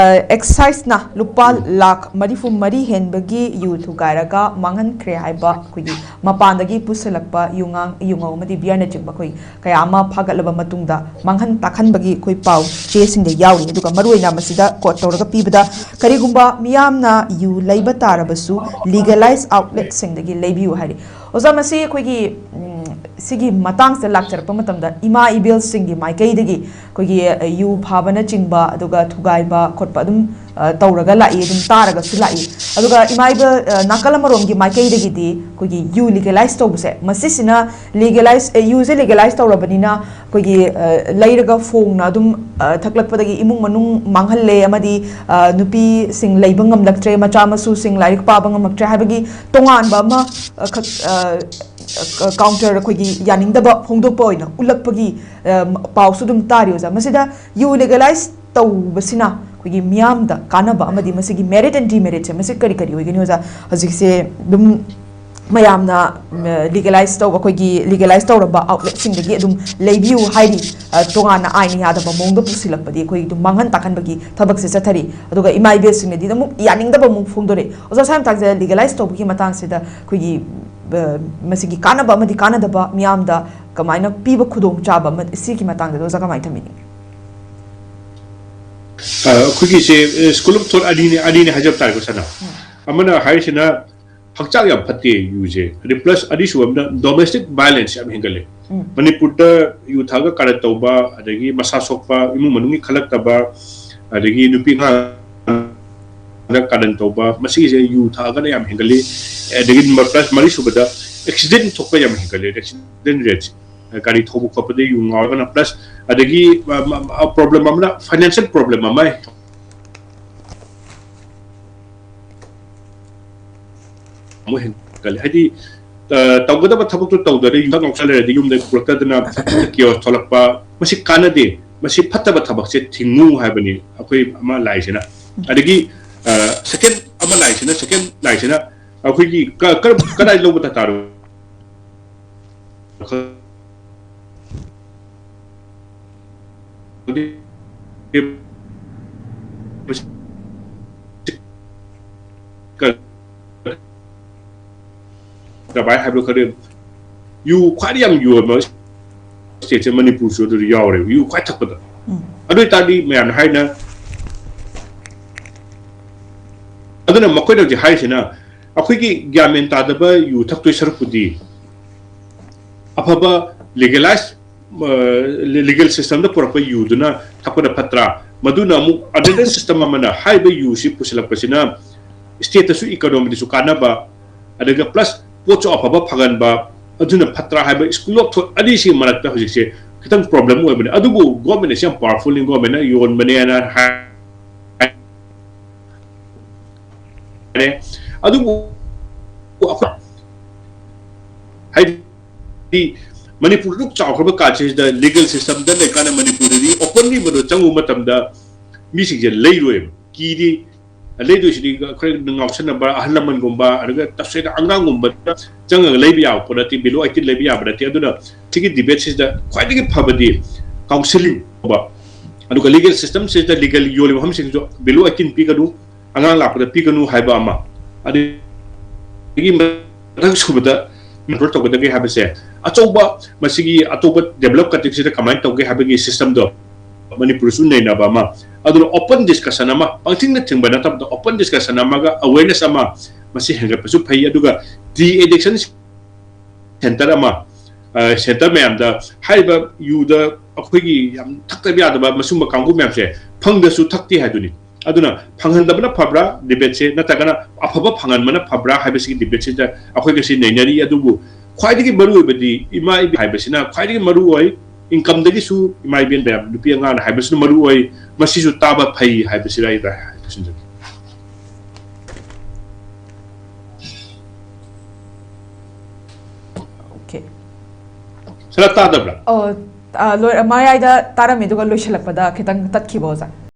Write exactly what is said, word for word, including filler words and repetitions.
ꯑꯦꯛꯁꯥꯏꯁꯅ ꯂꯨꯄꯥ ꯂꯥꯈ ꯃꯔꯤꯐꯨ ꯃꯔꯤ ꯍꯦꯟꯕꯒꯤ ꯌꯨ ꯊꯨꯒꯥꯏꯔꯒ ꯃꯥꯡꯍꯟꯈ꯭ꯔꯦ ꯍꯥꯏꯕ ꯑꯩꯈꯣꯏꯒꯤ ꯃꯄꯥꯟꯗꯒꯤ ꯄꯨꯁꯤꯜꯂꯛꯄ ꯌꯨꯉꯥꯡ, ꯌꯨꯉꯧ ꯑꯃꯗꯤ ꯕꯤꯌꯔꯅꯆꯤꯡꯕ ꯑꯩꯈꯣꯏ ꯀꯌꯥ ꯑꯃ ꯐꯥꯒꯠꯂꯕ ꯃꯇꯨꯡꯗ ꯃꯥꯡꯍꯟ ꯇꯥꯛꯍꯟꯕꯒꯤ ꯑꯩꯈꯣꯏ ꯄꯥꯎ ꯆꯦꯁꯤꯡꯗ ꯌꯥꯎꯔꯤ꯫ ꯑꯗꯨꯒ ꯃꯔꯨꯑꯣꯏꯅ ꯃꯁꯤꯗ ꯀꯣꯠ ꯇꯧꯔꯒ ꯄꯤꯕꯗ, ꯀꯔꯤꯒꯨꯝꯕ ꯃꯤꯌꯥꯝꯅ ꯌꯨ ꯂꯩꯕ ꯇꯥꯔꯕꯁꯨ ꯂꯤꯒꯦꯂꯥꯏꯖ ꯑꯥꯎꯠꯂꯦꯠꯁꯤꯡꯗꯒꯤ ꯂꯩꯕꯤꯌꯨ ꯍꯥꯏꯔꯤ꯫ ꯑꯣꯖꯥ, ꯃꯁꯤ ꯑꯩꯈꯣꯏꯒꯤ, ꯎꯝ, ꯁꯤꯒꯤ ꯃꯇꯥꯡꯁꯤꯗ ꯂꯥꯛꯆꯔꯛꯄ ꯃꯇꯝꯗ ꯏꯃꯥ ꯏꯕꯦꯜꯁꯤꯡꯒꯤ ꯃꯥꯏꯀꯩꯗꯒꯤ ꯑꯩꯈꯣꯏꯒꯤ, ꯑ, ꯌꯨ ꯐꯥꯕꯅꯆꯤꯡꯕ, ꯑꯗꯨꯒ ꯊꯨꯒꯥꯏꯕ ꯈꯣꯠꯄ ꯑꯗꯨꯝ, ꯑ, ꯇꯧꯔꯒ ꯂꯥꯛꯏ, ꯑꯗꯨꯝ ꯇꯥꯔꯒꯁꯨ ꯂꯥꯛꯏ꯫ ꯑꯗꯨꯒ ꯏꯃꯥ ꯏꯕꯦꯜ, ꯑ, ꯅꯥꯀꯜ ꯑꯃꯔꯣꯝꯒꯤ ꯃꯥꯏꯀꯩꯗꯒꯤꯗꯤ ꯑꯩꯈꯣꯏꯒꯤ ꯌꯨ ꯂꯤꯒꯦꯂꯥꯏꯁ ꯇꯧꯕꯁꯦ, ꯃꯁꯤꯁꯤꯅ ꯂꯤꯒꯦꯂꯥꯏꯁ, ꯑꯦ, ꯌꯨꯁꯦ ꯂꯤꯒꯦꯂꯥꯏꯁ ꯇꯧꯔꯕꯅꯤꯅ ꯑꯩꯈꯣꯏꯒꯤ, ꯑ, ꯂꯩꯔꯒ ꯐꯣꯡꯅ ꯑꯗꯨꯝ, ꯑ, ꯊꯛꯂꯛꯄꯗꯒꯤ ꯏꯃꯨꯡ ꯃꯅꯨꯡ ꯃꯥꯡꯍꯜꯂꯦ, ꯑꯃꯗꯤ, ꯑ, ꯅꯨꯄꯤꯁꯤꯡ ꯂꯩꯕ ꯉꯝꯂꯛꯇ꯭ꯔꯦ, ꯃꯆꯥ ꯃꯁꯨꯁꯤꯡ ꯂꯥꯏꯔꯤꯛ ꯄꯥꯕ ꯉꯝꯂꯛꯇ꯭ꯔꯦ ꯍꯥꯏꯕꯒꯤ ꯇꯣꯉꯥꯟꯕ ꯑꯃ, ꯑ, ꯈꯛ-, ꯑ, ꯑ, ꯀꯥꯎꯟꯇꯔ ꯑꯩꯈꯣꯏꯒꯤ ꯌꯥꯅꯤꯡꯗꯕ ꯐꯣꯡꯗꯣꯛꯄ ꯑꯣꯏꯅ ꯎꯠꯂꯛꯄꯒꯤ, ꯑ, ꯄꯥꯎꯁꯨ ꯑꯗꯨꯝ ꯇꯥꯔꯤ, ꯑꯣꯖꯥ꯫ ꯃꯁꯤꯗ ꯌꯨ ꯂꯤꯒꯦꯂꯥꯏꯁ ꯇꯧꯕꯁꯤꯅ ꯑꯩꯈꯣꯏꯒꯤ ꯃꯤꯌꯥꯝꯗ ꯀꯥꯟꯅꯕ ꯑꯃꯗꯤ ꯃꯁꯤꯒꯤ ꯃꯦꯔꯤꯠ ꯑꯦꯟ ꯗꯤꯃꯦꯔꯤꯠꯁꯦ ꯃꯁꯤ ꯀꯔꯤ ꯀꯔꯤ ꯑꯣꯏꯒꯅꯤ, ꯑꯣꯖꯥ? ꯍꯧꯖꯤꯛꯁꯦ ꯑꯗꯨꯝ ꯃꯌꯥꯝꯅ, ꯎꯝ, ꯂꯤꯒꯦꯂꯥꯏꯁ ꯇꯧꯕ, ꯑꯩꯈꯣꯏꯒꯤ ꯂꯤꯒꯦꯂꯥꯏꯁ ꯇꯧꯔꯕ ꯑꯥꯎꯠꯂꯦꯠꯁꯤꯡꯗꯒꯤ ꯑꯗꯨꯝ ꯂꯩꯕꯤꯌꯨ ꯍꯥꯏꯔꯤ꯫ ꯑ, ꯇꯣꯉꯥꯟꯅ ꯑꯥꯏꯟ ꯌꯥꯗꯕ ꯃꯑꯣꯡꯗ ꯄꯨꯁꯤꯜꯂꯛꯄꯗꯤ ꯑꯩꯈꯣꯏ ꯑꯗꯨꯝ ꯃꯥꯡꯍꯟ ꯇꯥꯛꯍꯟꯕꯒꯤ ꯊꯕꯛꯁꯦ ꯆꯠꯊꯔꯤ꯫ ꯑꯗꯨꯒ ꯏꯃꯥ ꯏꯕꯦꯜꯁꯤꯡꯅꯗꯤ ꯑꯃꯨꯛ ꯌꯥꯅꯤꯡꯗꯕ ꯑꯃꯨꯛ ꯐꯣꯡꯗꯣꯔꯛꯑꯦ꯫ ꯑꯣꯖꯥ, ꯁ꯭ꯋꯥꯏ ꯃꯇꯥꯡꯁꯤꯗ ꯂꯤꯒꯦꯂꯥꯏꯁ ꯇꯧꯕꯒꯤ ꯃꯇꯥꯡꯁꯤꯗ ꯑꯩꯈꯣꯏꯒꯤ, ꯑ, ꯃꯁꯤꯒꯤ ꯀꯥꯟꯅꯕ ꯑꯃꯗꯤ ꯀꯥꯟꯅꯗꯕ ꯃꯤꯌꯥꯝꯗ ꯀꯃꯥꯏꯅ ꯄꯤꯕ ꯈꯨꯗꯣꯡꯆꯥꯕ ꯑꯃ, ꯁꯤꯒꯤ ꯃꯇꯥꯡꯗ ꯑꯣꯖꯥ ꯀꯃꯥꯏꯅ ꯊꯝꯕꯤꯅꯤꯡꯉꯤ? ꯑ, ꯑꯩꯈꯣꯏꯒꯤꯁꯦ, ꯑ, school of thought ꯑꯅꯤꯅꯤ, ꯑꯅꯤꯅꯤ ꯍꯥꯏꯖꯕ ꯇꯥꯔꯦꯀꯣ, ꯁꯅꯥ꯫ ꯎꯝ꯫ ꯑꯃꯅ ꯍꯥꯏꯔꯤꯁꯤꯅ ꯍꯛꯆꯥꯡ ꯌꯥꯝ ꯐꯠꯇꯦ ꯌꯨꯁꯦ, ꯑꯗꯩ plus ꯑꯅꯤꯁꯨꯕ ꯑꯃꯅ domestic violence ꯌꯥꯝ ꯍꯦꯟꯒꯠꯂꯦ꯫ ꯎꯝ꯫ ꯃꯅꯤꯄꯨꯔꯗ ꯌꯨ ꯊꯛꯑꯒ ꯀꯥꯔꯟ ꯇꯧꯕ, ꯑꯗꯒꯤ ꯃꯁꯥ ꯁꯣꯛꯄ, ꯏꯃꯨꯡ ꯃꯅꯨꯡꯒꯤ ꯈꯜꯂꯛꯇꯕ, ꯑꯗꯒꯤ ꯅꯨꯄꯤ ꯑꯉꯥꯡꯗ ꯀꯥꯔꯟ ꯇꯧꯕ, ꯃꯁꯤꯒꯤꯁꯦ ꯌꯨ ꯊꯛꯑꯒꯅ ꯌꯥꯝ ꯍꯦꯟꯒꯠꯂꯤ꯫ ꯑꯗꯒꯤ number plus ꯃꯔꯤꯁꯨꯕꯗ accident ꯊꯣꯛꯄ ꯌꯥꯝ ꯍꯦꯟꯒꯠꯂꯦ, accident rate꯫ ꯒꯥꯔꯤ ꯊꯧꯕ ꯈꯣꯠꯄꯗ ꯌꯨ ꯉꯥꯎꯔꯒꯅ, plus ꯑꯗꯒꯤ, ꯑ, ꯃ-, ꯃ-, problem ꯑꯃꯅ financial problem ꯑꯃ ꯑꯃꯨꯛ ꯍꯦꯟꯒꯠꯂꯦ꯫ ꯍꯥꯏꯗꯤ, ꯑ, ꯇꯧꯒꯗꯕ ꯊꯕꯛꯇꯣ ꯇꯧꯗ꯭ꯔꯗꯤ ꯌꯨꯝꯗ ꯉꯥꯎꯁꯜ ꯂꯩꯔꯗꯤ ꯌꯨꯝꯗ ꯄꯨꯔꯛꯇꯗꯅ chaos ꯊꯣꯛꯂꯛꯄ, ꯃꯁꯤ ꯀꯥꯟꯅꯗꯦ꯫ ꯃꯁꯤ ꯐꯠꯇꯕ ꯊꯕꯛꯁꯦ ꯊꯤꯡꯉꯨ ꯍꯥꯏꯕꯅꯤ ꯑꯩꯈꯣꯏ ꯑꯃ ꯂꯥꯛꯏꯁꯤꯅ꯫ ꯑꯗꯒꯤ, ꯑ, second ꯑꯃ ꯂꯥꯛꯏꯁꯤꯅ, second ꯂꯥꯛꯏꯁꯤꯅ ꯑꯩꯈꯣꯏꯒꯤ ꯀ-, ꯀꯔꯝ-, ꯀꯗꯥꯏ ꯂꯧꯕ ꯗꯔꯀꯥꯔ ꯑꯣꯏ? ꯀꯃꯥꯏꯅ ꯍꯥꯏꯕꯅꯣ ꯈꯪꯗꯦ, ꯌꯨ ꯈ꯭ꯋꯥꯏꯗꯒꯤ ꯌꯥꯝ ꯌꯣꯟꯕ stateꯁꯦ ꯃꯅꯤꯄꯨꯔꯁꯨ ꯑꯗꯨꯗ ꯌꯥꯎꯔꯦꯕ, ꯌꯨ ꯈ꯭ꯋꯥꯏ ꯊꯛꯄꯗ꯫ ꯑꯗꯨ ꯑꯣꯏꯇꯥꯔꯗꯤ ꯃꯌꯥꯝꯅ ꯍꯥꯏꯅ, ꯑꯗꯨꯅ ꯃꯈꯣꯏꯅ ꯍꯧꯖꯤꯛ ꯍꯥꯏꯔꯤꯁꯤꯅ, ꯑꯩꯈꯣꯏꯒꯤ ꯒ꯭ꯌꯥꯟ ꯃꯦꯟ ꯇꯥꯗꯕ ꯌꯨ ꯊꯛꯇꯣꯏ ꯁꯔꯨꯛꯄꯨꯗꯤ ꯑꯐꯕ legalize, ꯑ, legal systemꯗ ꯄꯨꯔꯛꯄ ꯌꯨꯗꯨꯅ ꯊꯛꯄꯅ ꯐꯠꯇ꯭ꯔꯥ? ꯃꯗꯨꯅ ꯑꯃꯨꯛ alternate system ꯑꯃꯅ ꯍꯥꯏꯔꯤꯕ ꯌꯨꯁꯤ ꯄꯨꯁꯤꯜꯂꯛꯄꯁꯤꯅ stateꯇꯁꯨ, economyꯗꯁꯨ ꯀꯥꯟꯅꯕ, ꯑꯗꯨꯒ plus ꯄꯣꯠꯁꯨ ꯑꯐꯕ ꯐꯪꯍꯟꯕ, ꯑꯗꯨꯅ ꯐꯠꯇ꯭ꯔꯥ ꯍꯥꯏꯕ school of thought ꯑꯅꯤꯁꯤꯒꯤ ꯃꯔꯛꯇ ꯍꯧꯖꯤꯛꯁꯦ ꯈꯤꯇꯪ problem ꯑꯣꯏꯕꯅꯦ꯫ ꯑꯗꯨꯕꯨ governmentꯅꯁꯨ ꯌꯥꯝ powerfulꯅꯤ, governmentꯅ ꯌꯣꯟꯕꯅꯦꯅ ꯍꯥꯏ-, ꯍꯥꯏꯔꯦ꯫ ꯑꯗꯨꯕꯨ ꯑꯩꯈꯣꯏ, ꯍꯥꯏꯗꯤ, ꯃꯅꯤꯄꯨꯔ ꯑꯗꯨꯛ ꯆꯥꯎꯈ꯭ꯔꯕ ꯀꯥꯟꯁꯤꯗ legal systemꯗ ꯂꯩꯀꯥꯟꯗ ꯃꯅꯤꯄꯨꯔꯗꯗꯤ openly ꯃꯗꯨ ꯆꯪꯉꯨꯕ ꯃꯇꯝꯗ ꯃꯤꯁꯤꯡꯁꯦ ꯂꯩꯔꯣꯏꯕ, ꯀꯤꯗꯤ꯫ ꯂꯩꯗꯣꯏꯁꯤꯗꯤ ꯑꯩꯈꯣꯏ ꯉꯥꯎꯁꯟꯅꯕ ꯑꯍꯜ ꯂꯃꯟꯒꯨꯝꯕ, ꯑꯗꯨꯒ ꯇꯁꯦꯡꯅ ꯑꯉꯥꯡꯒꯨꯝꯕꯗ ꯆꯪꯉꯒ ꯂꯩꯕ ꯌꯥꯕ ꯄꯣꯠ ꯅꯠꯇꯦ, below eighteen ꯂꯩꯕ ꯌꯥꯕ ꯅꯠꯇꯦ꯫ ꯑꯗꯨꯅ ꯁꯤꯒꯤ debateꯁꯤꯗ ꯈ꯭ꯋꯥꯏꯗꯒꯤ ꯐꯕꯗꯤ counselling ꯇꯧꯕ, ꯑꯗꯨꯒ legal systemꯁꯤꯗ legal ꯌꯣꯜꯂꯤꯕ ꯃꯐꯝꯁꯤꯡꯁꯨ below eighteen ꯄꯤꯒꯅꯨ, ꯑꯉꯥꯡ ꯂꯥꯛꯄꯗ ꯄꯤꯒꯅꯨ ꯍꯥꯏꯕ ꯑꯃ, ꯑꯗꯒꯤ ꯃꯊꯪ ꯁꯨꯕꯗ control ꯇꯧꯒꯗꯒꯦ ꯍꯥꯏꯕꯁꯦ, ꯑꯆꯧꯕ, ꯃꯁꯤꯒꯤ ꯑꯇꯣꯞꯄ develop countryꯁꯤꯗ ꯀꯃꯥꯏꯅ ꯇꯧꯒꯦ ꯍꯥꯏꯕꯒꯤ systemꯗꯣ ꯃꯅꯤꯄꯨꯔꯁꯨ ꯅꯩꯅꯕ ꯑꯃ, ꯑꯗꯨꯅ open discussion ꯑꯃ, ꯄꯪꯊꯤꯡꯗ ꯊꯤꯡꯕ ꯅꯠꯇꯕꯗ open discussion ꯑꯃꯒ awareness ꯑꯃ ꯃꯁꯤ ꯍꯦꯟꯒꯠꯄꯁꯨ ꯐꯩ꯫ ꯑꯗꯨꯒ de-addiction centre ꯑꯃ, ꯑ, centre ꯃꯌꯥꯝꯗ ꯍꯥꯏꯔꯤꯕ ꯌꯨꯗ ꯑꯩꯈꯣꯏꯒꯤ ꯌꯥꯝ ꯊꯛꯇꯕ ꯌꯥꯗꯕ ꯃꯁꯨꯝꯕ ꯀꯥꯡꯕꯨ ꯃꯌꯥꯝꯁꯦ ꯐꯪꯗꯁꯨ ꯊꯛꯇꯦ ꯍꯥꯏꯗꯨꯅꯤ꯫ ꯑꯗꯨꯅ ꯐꯪꯍꯟꯗꯕꯅ ꯐꯕ꯭ꯔꯥ debateꯁꯦ, ꯅꯠꯇ꯭ꯔꯒꯅ ꯑꯐꯕ ꯐꯪꯍꯟꯕꯅ ꯐꯕ꯭ꯔꯥ ꯍꯥꯏꯕꯁꯤꯒꯤ debateꯁꯤꯗ ꯑꯩꯈꯣꯏ ꯉꯁꯤ ꯅꯩꯅꯔꯤ꯫ ꯑꯗꯨꯕꯨ ꯈ꯭ꯋꯥꯏꯗꯒꯤ ꯃꯔꯨꯑꯣꯏꯕꯗꯤ ꯏꯃꯥ ꯏꯕꯦꯟ ꯍꯥꯏꯕꯁꯤꯅ ꯈ꯭ꯋꯥꯏꯗꯒꯤ ꯃꯔꯨꯑꯣꯏ, incomeꯗꯒꯤꯁꯨ ꯏꯃꯥ ꯏꯕꯦꯟ ꯃꯌꯥꯝ, ꯅꯨꯄꯤ ꯑꯉꯥꯡꯅ ꯍꯥꯏꯕꯁꯤꯅ ꯃꯔꯨꯑꯣꯏ, ꯃꯁꯤꯁꯨ ꯇꯥꯕ ꯐꯩ ꯍꯥꯏꯕꯁꯤꯗ ꯑꯩ ꯂꯣꯏꯁꯤꯟꯖꯒꯦ꯫ Okay. ꯁꯔ, ꯇꯥꯗꯕ꯭ꯔꯥ? ꯑꯣ, ꯑ, ꯂꯣꯏ-, ꯃꯌꯥꯏꯗ ꯇꯥꯔꯝꯃꯤ, ꯑꯗꯨꯒ ꯂꯣꯏꯁꯤꯜꯂꯛꯄꯗ ꯈꯤꯇꯪ ꯇꯠꯈꯤꯕ, ꯑꯣꯖꯥ꯫